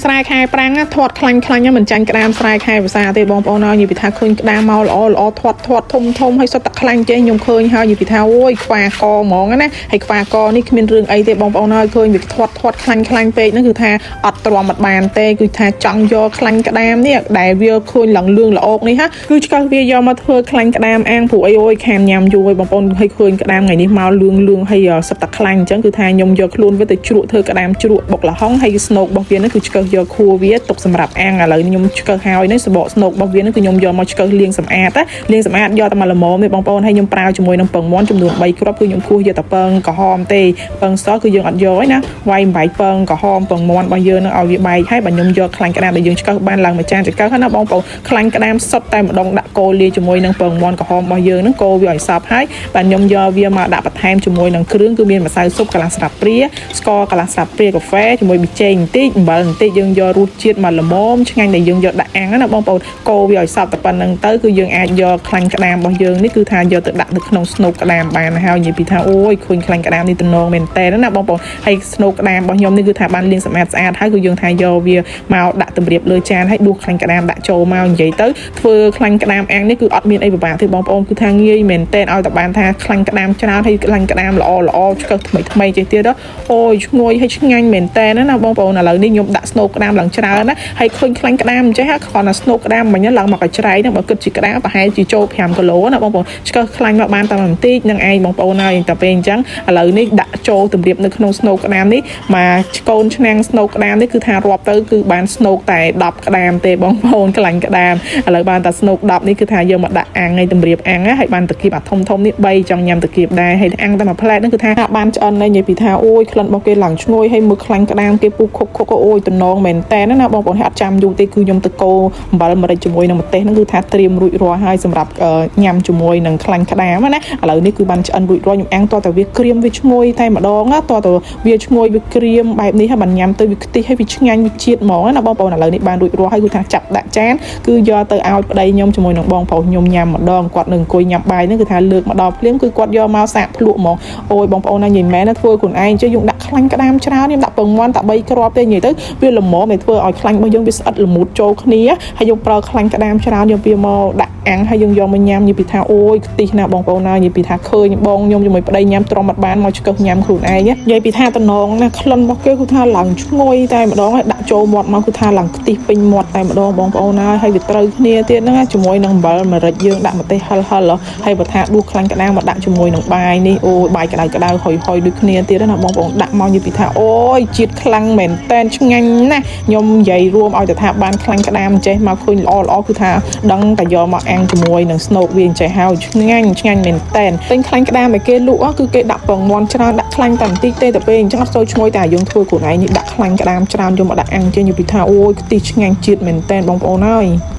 ស្រែខែប្រាំងណាធាត់ខ្លាញ់ខ្លាញ់មិនចាញ់ក្តាមស្រែខែវស្សាទេបងប្អូនអើយនិយាយពីថាឃើញក្តាមមកល្អល្អធាត់ធាត់ធំធំហើយសុទ្ធតែខ្លាញ់ចេះខ្ញុំឃើញហើយនិយាយពីថាអូយខ្វាកហ្មងណាហើយខ្វាកនេះគ្មានរឿងអីទេបងប្អូនអើយឃើញវាធាត់ធាត់ខ្លាញ់ខ្លាញ់ពេកហ្នឹងគឺថាអត់ទ្រាំអត់បានទេគឺថាចង់យកខ្លាញ់ក្តាមនេះដែលវាឃើញឡើងលឿងល្អកនេះហាគឺឆ្កឹះវាយកមកធ្វើខ្លាញ់ក្តាមអាំងព្រោះអីអូយខានញ៉ាំយូរហើយបងប្អូនហើយឃើញក្តាមថ្ងៃនេះមកលឿងលឿងហើយសុទ្ធតែខ្លាញ់អញ្ចឹងគឺថាខ្ញុំយកខ្លួនវាទៅជ្រក់ធ្វើក្តាមជ្រក់បុកល្ហុងហើយស្នូករបស់វាហ្នឹងគឺឆ្កឹះយកខួរវាទុកសម្រាប់អាំងឥឡូវខ្ញុំឆ្កឹះហើយនេះសបកស្នូករបស់វាហ្នឹងគឺខ្ញុំយកមកឆ្កឹះលាងសម្អាតណាលាងសម្អាតយកតែមកល្មមទេបងប្អូនហើយខ្ញុំប្រើជាមួយនឹងពងមាន់ចំនួន3គ្រាប់គឺខ្ញុំគោះយកតែពងក្រហមទេពងសគឺយើងអត់យកទេណាវាយបំបែកពងក្រហមពងមាន់របស់យើងហ្នឹងឲ្យវាបែកហើយបើខ្ញុំយកខ្លាញ់ក្តាមដែលយើងឆ្កឹះបានឡើងមួយចានចង្កឹះណាបងប្អូនខ្លាញ់ក្តាមសុទ្ធតែម្ដងដាក់គោលាយជាមួយនឹងពងមាន់ក្រហមរបស់យើងហ្នឹងកូរវាឲ្យសព្វហើយបាទខ្ញុំយកវាមកដាក់បន្ថែមជាមួយនឹងគ្រឿងគឺមានម្សៅស៊ុបកន្លះស្លាបព្រាស្ករកន្លះស្លាបព្រាកាហ្វេជាមួយប៊ីចេងបន្តិចអំបិលបន្តិចយើងយករសជាតិមកល្មមឆ្ងាញ់ដែលយើងយកដាក់អាំងណាបងប្អូនកូរវាឲ្យសព្វតែប៉ុណ្្នឹងទៅគឺយើងអាចយកខ្លាញ់ក្តាមរបស់យើងនេះគឺថាយកទៅដាក់នៅក្នុងស្នូកក្តាមបានហើយនិយាយពីថាអូយឃើញខ្លាញ់ក្តាមនេះទំនងមែនតើណាបងប្អូនហើយស្នូកក្តាមរបស់ខ្ញុំនេះគឺថាបានលាងសម្អាតស្អាតហើយគឺយើងថាយកវាមកដាក់តម្រៀបលើចានហើយដួសខ្លាញ់ក្តាមដាក់ចូលមកនិយាយទៅធ្វើខ្លាញ់ក្តាមអាំងនេះគឺអត់មានអីពិបាកទេបងប្អូនគឺថាងាយមែនតើឲ្យតែបានថាខ្លាញ់ក្តាមច្រើនហើយខ្លាញ់ក្តាមល្អល្អឆ្កឹះថ្មីថ្មីចេះទៀតអូយឈ្ងុយហើយឆ្ងាញ់មែនតើណាបងប្អូនឥឡូវនេះខ្ញុំដាក់ស្នូកក្តាមឡើងច្រើនណាហើយឃើញខ្លាញ់ក្តាមអញ្ចេះគ្រាន់តែស្នូកក្តាមមិញឡើងមកកច្រៃហ្នឹងបើគិតជាក្តាមប្រហែលជាចូល5គីឡូណាបងប្អូនឆ្កឹះខ្លាញ់មកបានតែបន្តិចនឹងឯងបងប្អូនហើយតែពេលអញ្ចឹងឥឡូវនេះដាក់ចូលតម្រៀបនៅក្នុងស្នូកក្តាមនេះមកឆ្កូនឆ្នាំងស្នូកក្តាមនេះគឺថារាប់ទៅគឺបានស្នូកតែ10ក្តាមទេបងប្អូនខ្លាញ់ក្តាមឥឡូវបានតែស្នូក10នេះគឺថាយកមកដាក់អាំងឲ្យតម្រៀបអាំងហើយបានតាគៀបអាធំធំនេះ3ចង់ញ៉ាំតាគៀបដែរហើយអាំងតែមួយផ្លែតហ្នឹងគឺថាបានឆ្អិនហើយនិយាយពីថាអូយក្លិនរបស់គេឡើងឈ្ងុយហើយមើលខ្លាញ់ក្តាមគេពុះខុកខុកអូយតំណងមែនតែនណាបងប្អូនហើយអត់ចាំយូរទេគឺខ្ញុំទៅកូរអំបិលម្រេចជាមួយនឹងម្ទេសហ្នឹងគឺថាត្រៀមរួចរាល់ហើយសម្រាប់ញ៉ាំជាមួយនឹងខ្លាញ់ក្តាមណាឥឡូវនេះគឺបានឆ្អិនរួចរាល់ខ្ញុំអាំងតតែវាក្រៀមវាឈ្ងុយតែម្ដងណាតតែវាឈ្ងុយវាក្រៀមបែបនេះហើយបានញ៉ាំទៅវាខ្ទិះហើយវាឆ្ងាញ់វាជាតិហ្មងណាបងប្អូនឥឡូវនេះបានរួចរាល់ហើយគឺថាចាប់ដាក់ចានគឺយកទៅឲ្យប្តីខ្ញុំជាមួយនឹងបងប្រុសខ្ញុំញ៉ាំម្ដងគាត់នឹងអង្គុយញ៉ាំបាយហ្នឹងគឺថាលើកមកដល់ភ្លាមគឺគាត់យកមកសាកភ្លក់ហ្មងអូយបងប្អូនណានិយាយមែនណាធ្វើខ្លួនឯងចេះយើងដាក់ខ្លាញ់ក្តាមច្រើនខ្ញុំដាក់ពងមាន់តែ3គ្រាប់ទេនិយាយទៅវាល្មមឲ្យធ្វើឲ្យខ្លាញ់របស់យើងវាស្អិតល្មុតចូលគ្នាហើយយើងប្រើខ្លាញ់ក្តាមច្រើនយកវាមកដាក់អាំងហើយយើងយកមកញ៉ាំនិយាយពីថាអូយខ្ទិះណាបងប្អូនណានិយាយពីថាឃើញបងខ្ញុំជាមួយប្តីញ៉ាំទ្រាំអត់បានមកឆ្កឹះញ៉ាំខ្លួនឯងនិយាយពីថាតំណងណាក្លិនរបស់គេគឺថាឡើងឈ្ងុយតែម្ដងហើយដាក់ចូលមាត់មកគឺថាឡើងខ្ទិះពេញមាត់តែម្ដងបងប្អូនណាហើយវាត្រូវគ្នាទៀតហ្នឹងជាមួយនឹងអំបិលម្រេចយើងដាក់ម្ទេសហិលហិលហើយបើថាដួសខ្លាញ់ក្តាមមកដាក់ជាមួយនឹងបាយនេះអូយបាយក្តៅក្តៅហុយហុយដូចគ្នាទៀតណាបងប្អូនដាក់មកនិយាយពីថាអូយជាតិខ្លាំងមែនតែនឆ្ងាញ់ណាស់ខ្ញុំនិយាយរួមឲ្យតែថាបានខ្លាញ់ក្តាមចេះមកឃើញល្អល្អគឺថាដឹងតែយកមកអាំងជាមួយនឹងស្នូកវាអញ្ចេះហើយឆ្ងាញ់ឆ្ងាញ់មែនតែនទិញខ្លាញ់ក្តាមឲ្យគេលក់គឺគេដាក់ពងមាន់ច្រើនដាក់ខ្លាញ់តែបន្តិចទេតែពេលអញ្ចឹងអត់សូវឈ្ងុយតែយើងធ្វើខ្លួនឯងនេះដាក់ខ្លាញ់ក្តាមច្រើនយកមកដាក់អាំងចេះនិយាយពីថាអូយខ្ទិះឆ្ងាញ់ជាតិមែនតែនបងប្អូនហើយ។